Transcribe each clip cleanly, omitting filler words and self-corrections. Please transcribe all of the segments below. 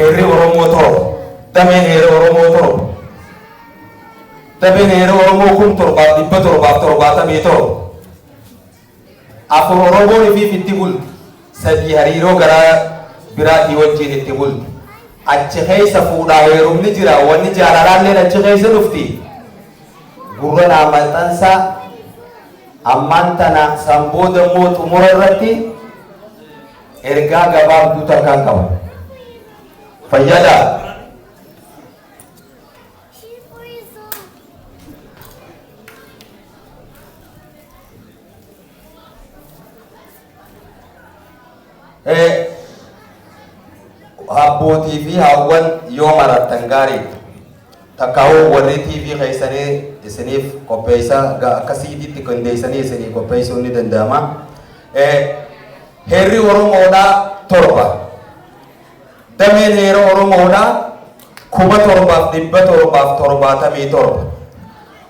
Heerri Oromoo 7. Dameen heera Oromoo 7. Dameen heera Oromoo 7777. 4 Oromoon ifiif itti bulti. 3 hariiroo gara biraatii wajjiin itti bulti. Achi keessa fuudhaa heerumni jira. Wanni jaalalaalleen achi keessa dhufti. Gurra naa maxxansaa. Ammaan tana san booda immoo xumura irratti ergaa gabaabduu takkaan qaba. Fayyadaa. Abbootii fi haawwan yoo marattan gaariidha. Takkaahuu warri TV keessanii isiniif qopheessa akka CD'tti qindeessanii isinii qopheessuun ni danda'ama. Heerri Oromoodhaa 7. Dameen heera Oromoodhaa 7777.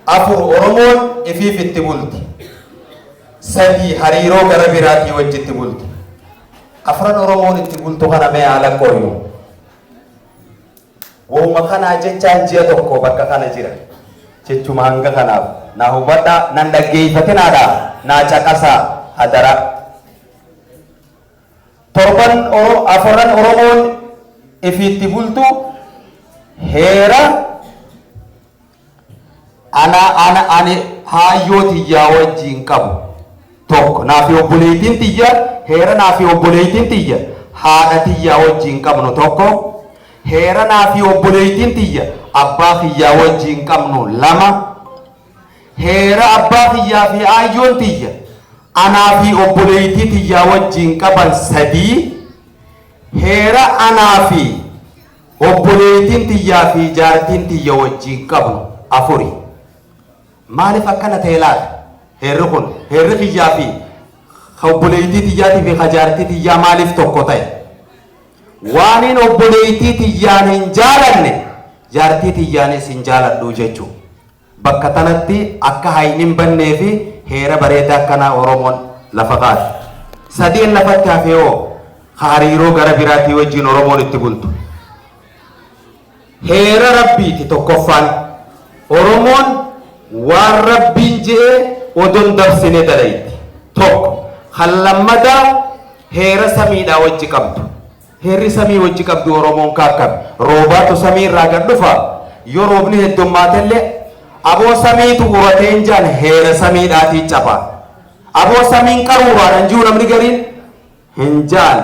4 Oromoon ifiif itti bulti. 3 hariiroo gara biraatii wajjitti bulti. Afran Oromoon itti bultu kana mee haa lakkooynu. Wahuma kanaa jechaan ji'a tokko bakka kana jira. Jechuma hanga kanaaf naa hubadhaa, nan dhaggeeyfatinaadhaa, naa caqasaa hadaraa. Torban Oro, afran Oromoon ifiitti bultu heera ana ana ani haayyoo tiyyaa wajjiin qabu tokko naa fi obboleeytiin tiyya heera naa fi obboleeytiin tiyya haadha tiyyaa wajjiin qabnu tokko heera naa fi obboleeytiin tiyya abbaa kiyyaa wajjiin qabnu lama heera abbaa kiyyaa fi aayyoon tiyya anaa fi obboleeytii tiyyaa wajjiin qaban sadii heera anaa fi Obboleeytiin tiyyaa fi jaartiin tiyya wajjiin qabnu afuri. Maaliif akkana ta'e laata? Heerri kun, heerri kiyyaa fi ka obboleeytii tiyyaatii fi ka jaartii tiyyaa maaliif tokko ta'e? Waaniin obboleeytii tiyyaan hin jaalanne jaartii tiyyaanis hin jaaladhu jechuu. Bakka tanatti akka hayni hin bannee fi heera bareedaa akkanaa Oromoon lafa kaate. Sadeen lafatti hafe hoo ka hariiroo gara biraatii wajjiin Oromoon itti bultu. Heera Rabbiiti tokkoffaan. Oromoon waan Rabbiin je'e odon dabsine dalaydi. Tokko. Kan lammadaa heera samiidhaa wajji qabdu. Heerri samii wajji qabdu Oromoon ka akkami? Roobaatu samii irraa gad dhufa? Yoo roobni heddummaatellee aboo samiitu uratee hin jaan heera samiidhaatii caba. Aboo samiin qaruuraadha hin jiru namni gariin hin jaan.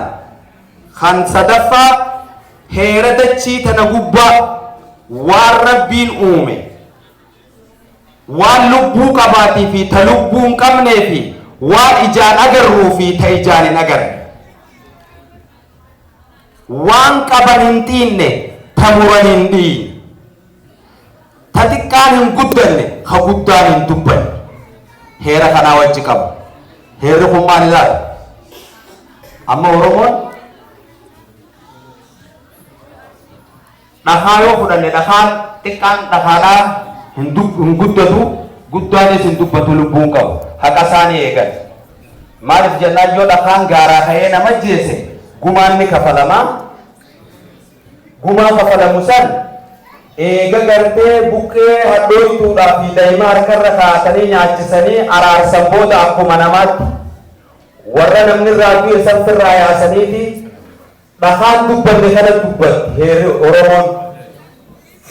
Kan sadaffaa heera dachii tana gubbaa waan Rabbiin uume waan lubbuu qabaatii fi ta lubbuu hin qabnee fi waan ijaan agarruu fi ta ijaan hin agarre. Waan qaban hin xiinne, ta muran hin dhiiyne. Ta xiqqaan hin guddanne, ka guddaan hin dubbanne. Heera kanaa wajji qabna. Heerri kun maali laata? Amma Oromoon Dhakaa yoo fudhanne dhakaan xiqqaan dhakaadhaa hin hin guddatu, guddaanis hin dubbatu lubbuu hin qabu. Haqa isaa ni eegan. Maaliif jennaan yoo dhakaan gaaraa ka'ee nama ajjeese gumaan ni kafalama. Gumaa kafalamu san eega gartee buqqee hadhooytuudhaa fi daa'ima harkarra kaa'atanii nyaachisanii araarsan booda akkuma namaatti warra namni irraa du'e san firraa yaasaniiti Dhakaan dubbanne kana dubbatti heerri Oromoon.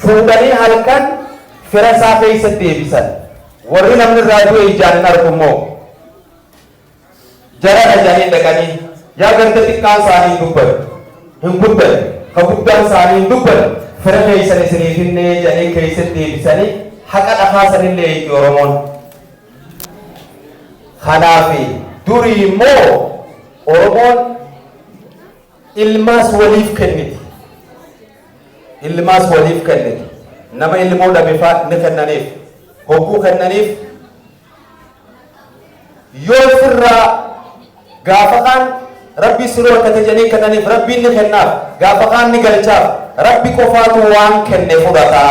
Fuudhanii halkan fira isaa keessa deebisan. Warri namni irraa du'e ijaan hin argu immoo. Jarana jedhanii dhaqanii yaa ganda xiqqaan isaanii hin dubbanne, hin guddanne, ka guddaan isaanii hin dubbanne fira keessan isiniif hinnee jedhanii keessa deebisanii haqa dhakaa sanillee eegdi Oromoon. Kanaafi durii immoo Oromoon ilmaas waliif kenniti. Ilmaas waliif kenniti. Nama ilmoo dhabe faa ni kennaniif. Hogguu kennaniif yoo sirraa gaafa kaan Rabbi siruu harkate jedhanii kennaniif Rabbiin ni kennaaf. Gaafa kaan ni galchaaf. Rabbi qofaatu waan kenne fudhata.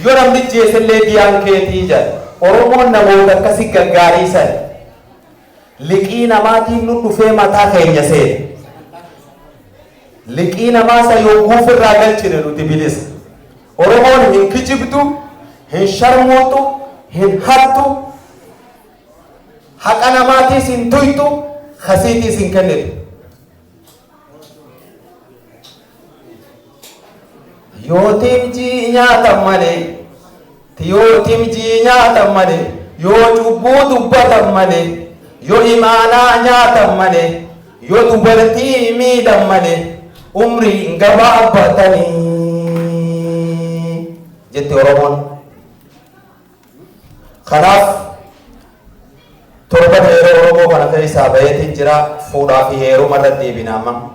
Yoo namni jeesellee diyaan keetii jedha. Oromoon namoota akkasii gaggaarii sani. Liqii namaatiin nu dhufee mataa keenya seene. Liqii namaa san yogguu ofirraa galchine nuti bilisa. Oromoon hin kijibdu, hin sharmuuxu, hin hattu, haqa namaatiis hin tuyxu, kasiitiis hin kennitu. Yoo timjii nyaatan malee, yoo timjii nyaatan malee, yoo cubbuu dubbatan malee, yoo imaanaa nyaatan malee, yoo dubartii miidhan malee, umrii hin gabaabbatanii jette Oromoon. Kanaaf torban heera Oromoo kana keessaa baheetiin jira, fuudhaa fi heeruma irra deebina amma.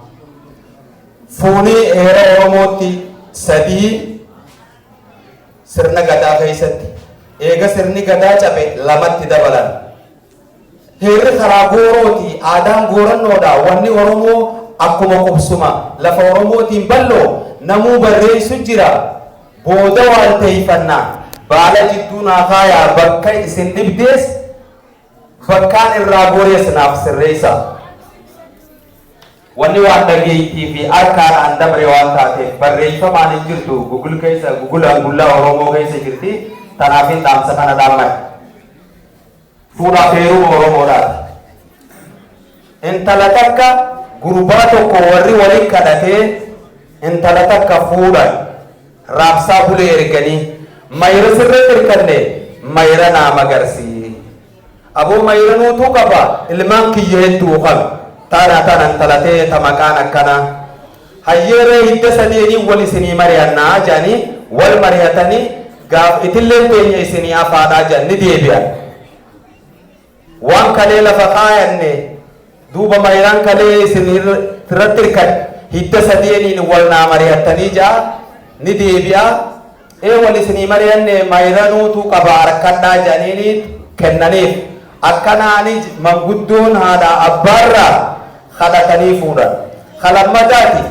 Fuunii heera Oromootti 3, sirna gadaa keessatti. Eega sirni gadaa cabe 2tti dabalan. Heerri karaa goorooti, aadaan goorannoodha, wanni Oromoo akkuma qubsuma lafa Oromootiin bal'oo namuu barreessu jira. Booda waalteeyfanna, baala jidduu naa kaayaa, bakka isin dhibdees bakkaan irraa gorees naaf sirreeysa. Wanni waan dhageeytii fi arkaan an dabre waan taateef barreeyfamaan hin jirtu, Google keessa, Google angullaa Oromoo keessa jirti, tanaafin dhaamsa kana dhaammadhe. Fuudhaaf heeruma Oromoodhaati. Intala takka gurbaa tokko warri wali kadhatee intala takka fuudhan, raabsaa bulee erganii, mayra sirratti hirkanne, mayra naa magarsi. Aboo, mayra nuutuu qaba, ilmaan kiyya hedduu qabi, tana tana intala tee ta maqaan akkanaa. Hayyeeree, hidda sadeeniin wal isinii mari'annaa jedhanii wal mari'atanii, gaaf itilleen teenya isinii afaadhaa jedhan ni deebi'an. Waan kalee lafa kaayanne, duuba mayraan kalee isin irratti hirkan, hidda sadeeniin wal naa mari'attanii ja'a ni deebi'a. Ee, wal isinii mari'anne, mayranuutu qaba, harkadhaa jedhaniini kennaniif. Akkanaani manguddoon haadha abbaarraa kadhatanii fuudhan. Kalammadaati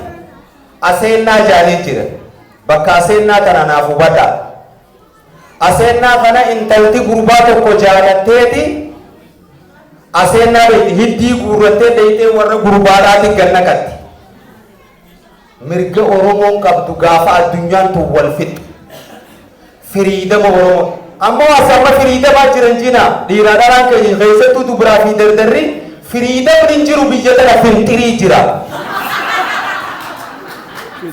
aseennaa jedhanii jira. Bakka aseennaa tana naaf hubadhaa. Aseennaa kana intalti gurbaa tokko jaalatteeti aseennaa beekti, hiddii guurrattee dheeyxee warra gurbaadhaati gannaqatti. Mirga Oromoon qabdu gaafa addunyaan tun wal fixxu. Freedom Oromoo. Ammoo as amma freedomaa jiran jina, dhiiraa dhalaan keenya, keessattuu dubraa fi dardarri, freedomni hin jiru biyya tana, finxirii jira.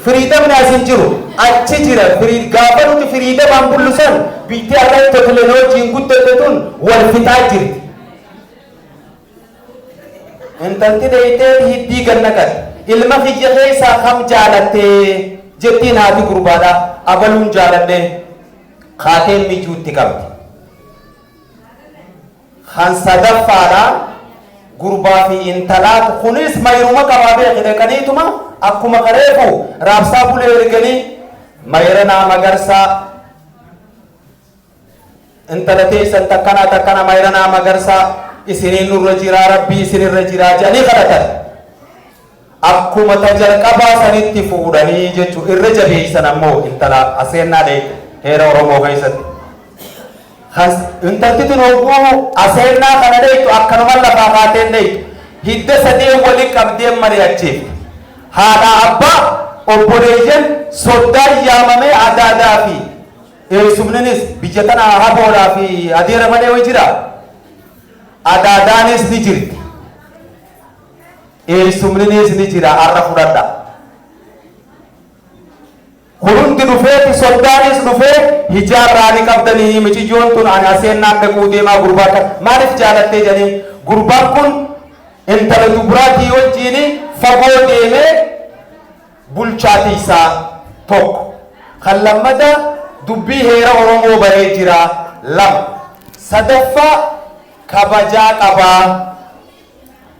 Freedomni as hin jiru, achi jira. Gaafa nuti freedomaan bullu san biyyi har'a teknooloojiin guddatte tun wal fixaa jirti. Intalti dheeyxee hiddii gannaqate. Ilma kiyya keessaa kam jaalattee jettiin haati gurbaadhaa. Abaluun jaaladhee, kaateen mijuutti qabdi. Kan sadaffaadha, gurbaa fi intalaatu kunis mayruma qabaa beeki, dhaqaniituma akkuma kareefu raabsaa bulee erganii, mayra naa magarsaa, intala teessan takkana takkana mayra naa magarsaa, isiniin nurra jiraa, rabbii isinirra jiraa jedhanii kadhatan. Akkuma ta jalqabaa sanitti fuudhanii jechuu, irra jabeeysan ammoo intala aseennaa dheeyte heera Oromoo keessatti. Intalti tun hogguu aseennaa kana dheeytu akkanuma lafaa kaateen dheeytu, hidda sadeen wali qabdeen mari'achiifte. Haadha, abbaa, obboleeyyan, soddaan yaamamee, adaadaa fi eessumninis, biyya tana haboodhaa fi adeera malee wayi jira. Adaadaanis ni jirti. Eessumninis ni jira, har'a fudhadha. Kun hundi dhufeeti, soddaanis dhufee, hijaarraa ni qabdanii, miciyyoon tun ani aseennaan dhaquu deemaa, gurbaa kan maaliif jaalattee jedhanii, gurbaan kun intala dubraatii wajjiin fagoo deemee bulchaatii isaa tokko. Kan lammata dubbii heera Oromoo baree jira, lama. Sadaffaa kabajaa qabaa.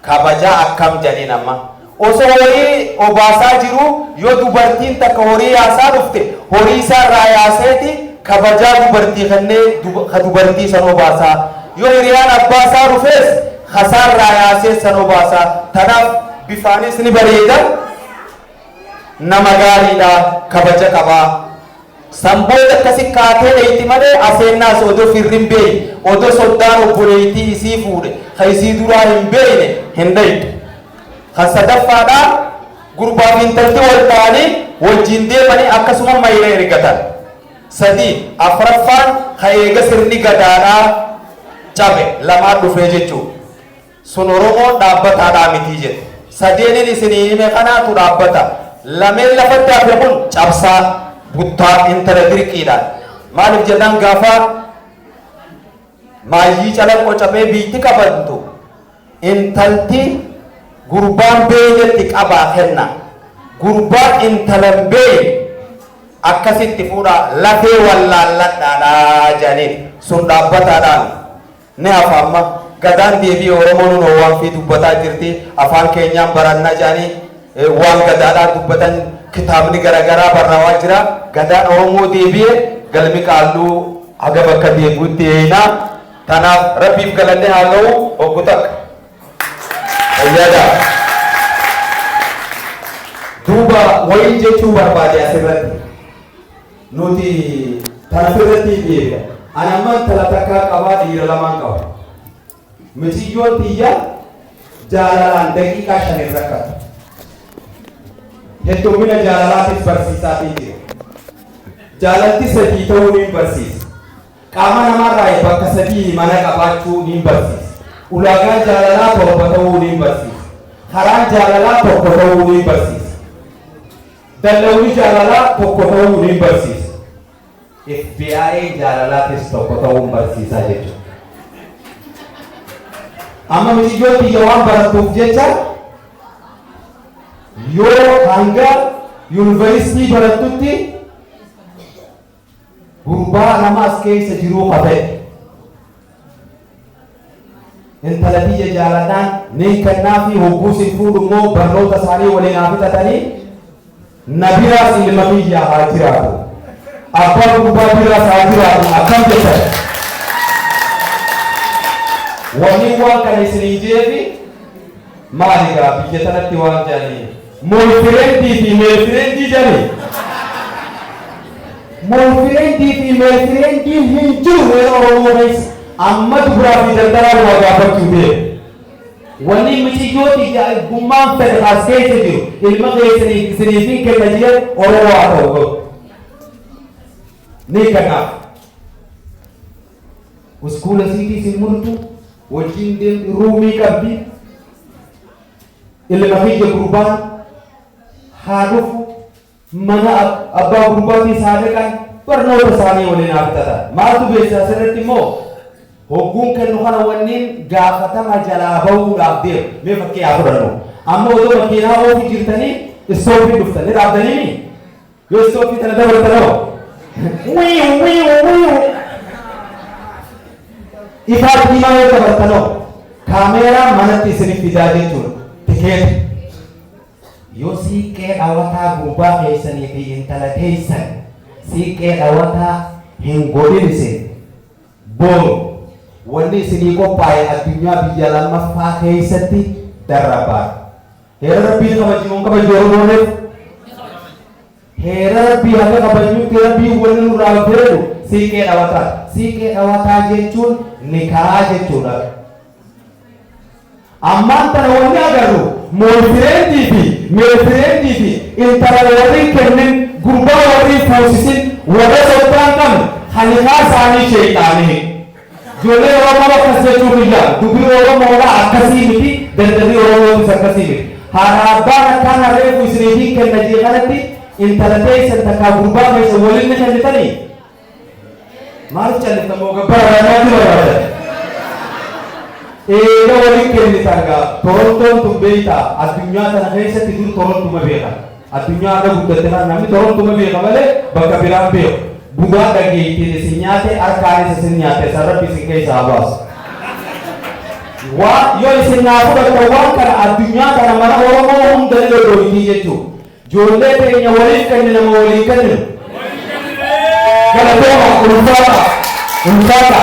Kabajaa akkam jedhaniin amma. Osoo horii obaasaa jiru yoo dubartiin takka horii yaasaa dhufte, horii isaa irraa yaaseeti kabajaa dubartii kennee ka dubartii san obaasaa. Yoo hiriyaan abbaa isaa dhufees kasaa irraa yaasee san obaasaa. Tanaaf bifaanis ni bareeda. Nama gaariidha, kabaja qabaa. San booda akkasi kaatee dheeyti malee aseennaas odoo firri hin beeyne, odoo soddaan obboleeytii isii fuudhe ka isii duraa hin beeyne hin dheeytu. Kan sadaffaadhaa Gurbaa fi intalti wal ta'anii wajjin deemanii akkasuma mayra ergatan. Sadii, afraffaan ka eega sirni gadaadhaa cabe lamaan dhufee jechuu. Sun Oromoon dhaabbataadhaa mitii jedhe. Sadeeniin isinii hime kanaatu dhaabbata. Lameen lafatti hafe kun cabsaa, buttaa, intala dirqiidhaan. Maaliif jennaan gaafa Maayyii Calanqoo cabee biitti qabantu intalti gurbaan beeynetti qabaa kenna. Gurbaan intala hin beeyne akkasitti fuudhaa lafee wallaalladhaadhaa jedhaniin sun dhaabbataadhaan ni hafa. Amma gadaan deebi'e, Oromoon hunoo waan fi dubbataa jirti, afaan keenyaan baranna jedhanii waan gadaadhaan dubbatan, kitaabni garaagaraa barraawaa jira. Gadaan Oromoo deebi'e, galmi qaalluu haga bakka deebi'utti eeyna. Tanaaf Rabbiif galanne haa ga'u. Obbo takka fayyadaa duuba wayii jechuu barbaade asirratti nuti tan asirratti beeka. Ani amma intala takkaa qabaa, dhiira lamaan qaba. Miciyyoon tiyya jaalalaan daqiiqaa 5 hin rakkatu. Heddummina jaalalaatis barsiisaatiin jira. Jaalalti sadii ta'uu niin barsiisa. Qaama namaarraa bakka sadii mana qabaachuu niin barsiisa. Ulaagaan jaalalaa torba ta'uu niin barsiisa. Karaan jaalalaa tokko ta'uu niin barsiisa. Dallawni jaalalaa tokko ta'uu niin barsiisa. FBI jaalalaatis tokko ta'uun barsiisaa jechuudha. Amma miciyyoon tiyya waan barattuuf jecha yoo hanga yuunivarsiitii barattutti gurbaa nama as keessa jiruu ka ta'e intala tiyya jaaladhaan niin kennaa fi hogguu sin fuudhu immoo barnoota isaanii waliin haa fixatanii, na biraas ilma kiyyaa haa jiraatu. Abbaa gurbaa biraas haa jiraatu. Akkam jettan? Wanni waan kana isinii jeefi maali gaa? Biyya tanatti waan jedhanii boyfriendii fi male friendii jedhanii, boyfriendii fi male friendii hin jiru heera Oromoo keessa. Amma dubaraa fi dardaraa waa gaafachuu deema. Wanni miciyyoo tiyya gummaan fedhe as keessa jiru ilma keessaniif isiniifin kenna jee Oromoo haa ta'u garuu. Ni kennaaf. Uskuula siitii sin murtu, wajjin deemti, roomii qabdi. Ilma kiyya gurbaan haa dhufu, mana abbaa gurbaatii haa dhaqan, barnoota isaanii waliin haa fixatan. Maaltu beeksisa asirratti immoo hogguun kennu kana wanniin gaafatama jalaa bahuudhaaf deemu. Mee fakkii haa fudhannu. Amma otoo makiinaa oofii jirtanii istoopii dhuftan ni dhaabdanii, yoo istoopii tana dabartanoo wiiw wiiw wiiw, ifaa diimaa yoo dabartanoo kaameeraa manatti isinif fidaa jechuudha, tikeeta. Yoo siiqqee dhawataa gurbaa keessanii fi intala teessan siiqqee dhawataa hin godhin, isin boru wanni isinii qophaa'e addunyaa biyya lammaffaa keessatti darrabaadha. Heera Rabbii kabajimuun kabaju Oromooneef heera Rabbii haga kabajnutti Rabbii wanni nurraa fedhu siiqqee dhawataa. Siiqqee dhawataa jechuun nikaa jechuudha. Ammaan tana wanni agarru boyfriendii fi male friendii fi intala warri kennin, gurbaa warri fuusisin, warra soddaan qabne hanikaa isaanii sheexaanii. Ijoolleen Oromoo akkas jechuu kiyya, dubri Oromoodha akkasii miti, daldalli Oromootis akkasii miti. Haadha abbaan akkaan harreefu isiniifin kenna jee kanatti intala teessan takkaa gurbaa keessan waliin ni kennitanii? Maaliif calliftan moo gabbara baay'aatti barbaadan? Eega waliin kennitan gaa Torontoon tun beektaa, addunyaa tana keessatti dur Torontuma beekan. Addunyaa har'a guddatte kana namni Torontuma beeka malee bakka biraan beeku. Budaa dhageettiin isin nyaate, harkaanis isin nyaate, san Rabbi isin keessaa haa baasu. Waa yoo isin naa fudhattan waan kana addunyaa tana mana Oromoo hunda ni dhodhooytii jechuudha. Ijoollee teenya waliif kennina moo waliin kenninu? Galatooma, ulfaata, ulfaata.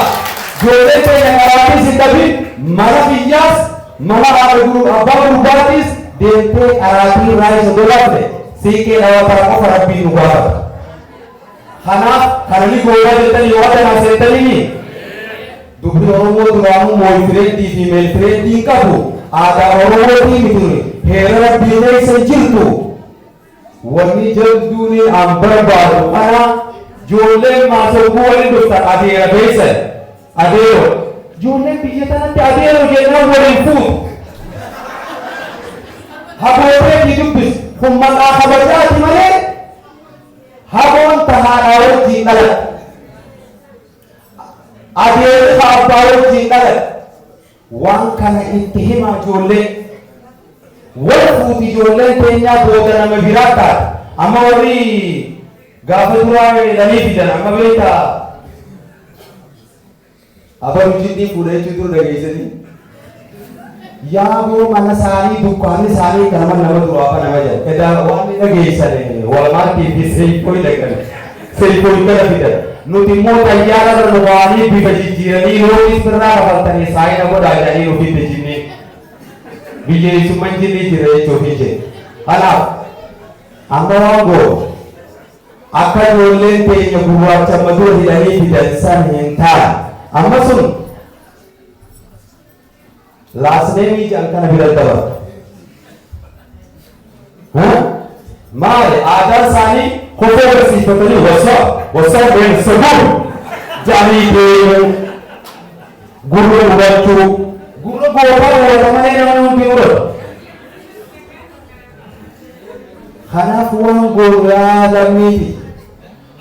Ijoolleen teenya karaattis hin dhabin, mana biyyaas mana haadha abbaa gurbaatiis deemtee qaraatii irraa isa dolaafne siiqqee dhawataa qofa Rabbiin nu gaafata. Kanaaf kana ni goonaa jettanii yoo adanaa seentanii, dubri Oromoo duraanuu boyfriendii fi male friendii hin qabu. Aadaa Oromootii miti. Heera Rabbii keessa hin jirtu. Wanni jabduuni an barbaadu kana. Ijoolleen maasogguu waliin dhuftan adeera beeysan. Adeero. Ijoolleen biyya tanatti adeero jennaan waliin fuutu. Habootee fi dubbis kun maqaa kabajaati malee haboon ta haadhaa wajjiin dhalatte. Adeerri ka abbaa wajjiin dhalatte. Waan kana itti himaa ijoollee. Wal fuuti ijoolleen teenyaa, booda nama biraa taate. Amma warri gaafa duraa jedhanii fidan amma beektaa, abalu jinnii fuudha jechuu dur dhageessanii. Yaaboo, mana isaanii, dukkaanni isaanii kanama nama duraa fa nama jedha. Edaa waan ni dhageessan Walmartii fi Safeway dhaqan. Safeway kana fidan. Nuti immoo xayyaara irra nu ba'anii bifa jijjiiranii loonis birraa kafaltanii saayina godhaa jedhanii nu fidde jinnii. Biyya eessummaan jinnii jira jechuuf hin jedhe. Kanaaf amma waan goonu akka ijoolleen teenya gurraacha amma dura hidhanii fidan san hin taane. Amma sun last name jedhan kana bira dabartu. Maali aadaan isaanii? Kophee barsiifatanii "What's up, what's up, man, so good" jedhanii deemuu, gurra murachuu, gurra gootaa murata malee namni hundi muratu. Kanaaf waan goonu yaa lammiiti,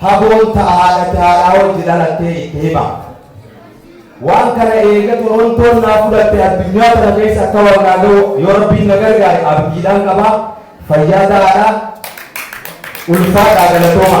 haboon ta'a haadhate haadhaa wajji dhalattee itti hima. Waan kana eega Torontoon naa fudhatte, addunyaa tana keessa akka warnaa ga'u yoo Rabbiin na gargaare abdiidhaan qabaa. Fayyaa ta'aadha. Ulfaadhaa, galatooma.